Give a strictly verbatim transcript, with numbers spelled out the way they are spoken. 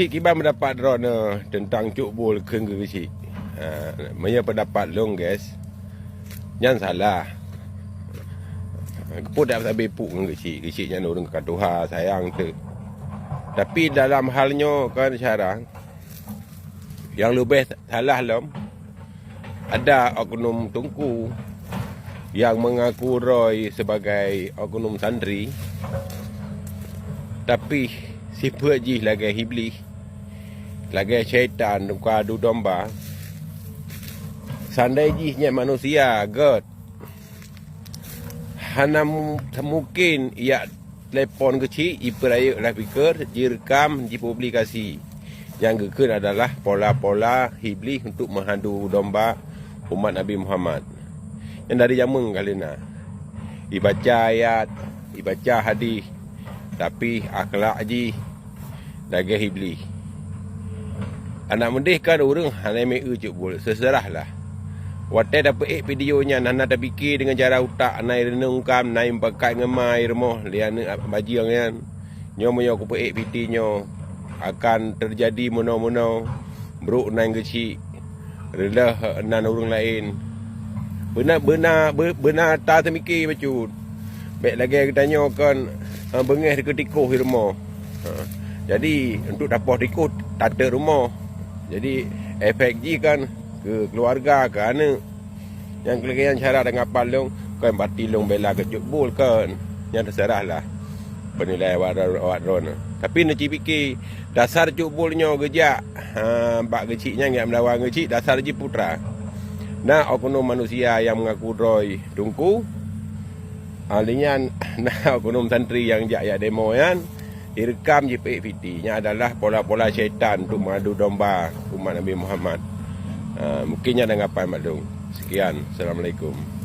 Kiban pendapat droeneuh teuntang Cut Bul kheun keu Geuchik? Ha, meunyoe pendapat lôn, guys, nyan salah. Keupeue dak sabe puk ngon Geuchik? Geuchik nyan ureuëng ka tuha, sayang teuk. Tapi dalam hal nyoe kan syarah, nyang leubeh salah lom, ada oknum teungku nyang mengaku droe sebagai oknum santri, tapi sifeuet jih lagée Iblih, lagée syaitan, muka adu domba. Seandai jih nyan manusia, gét, hana mu-, mungkin jak telepon Geuchik, jipeurayeuk loudspeaker, jireukam, jipublikasi. Nyang geukheun adalah pola-pola Iblih untuk mengadu domba umat Nabi Muhammad. Nyan dari jameun ka lheueh na. Ibaca ayat, ibaca hadis, tapi akhlak jih lagée Iblih. Aneuk meudeh kan ureuëng hana meu-eu Cut Bul, seuseurah lah. Watée tapeuék video nyan hana tapike deungon cara utak, na ireunong kam, na ipakat ngon ma i rumoh lé aneuk bajeueng nyan. Nyoe meunyoe kupeuék video nyoe akan teujadi meunoe-meunoe, brok nan Geuchik, reuloh nan ureuëng laén. Beuna, beuna, be-, beuna tateumike bacut. Bék lagée geutanyoe kon, eh, beungéh dikeue tikoh i rumoh. Ha. Jadi, untuk tapoh tikoh, tateuk rumoh. Jadi, efek jih kan keu keuluwarga, keu aneuk. Nyang keu lagée nyan cara dan ngapa lôn, kon berarti lôn bela keu Cut Bul kon. Nyan teuseurah lah peunilai awak, awak droeneuh. Tapi neucipike, dasar Cut Bul nyoe geujak, ha, bak Geuchik nyan, jak meulawan Geuchik, dasar jih peue teuma. Na oknum manusia nyang mengaku droe teungku, ha, lé nyan na oknum santri nyang jak, jak demo nyan, jireukam, jipeuék video. Nyan adalah pola-pola syaitan untuk mengadu domba umat Nabi Muhammad. Ha, mungkin nyan tanggapan bak lôn. Sekian. Assalamualaikum.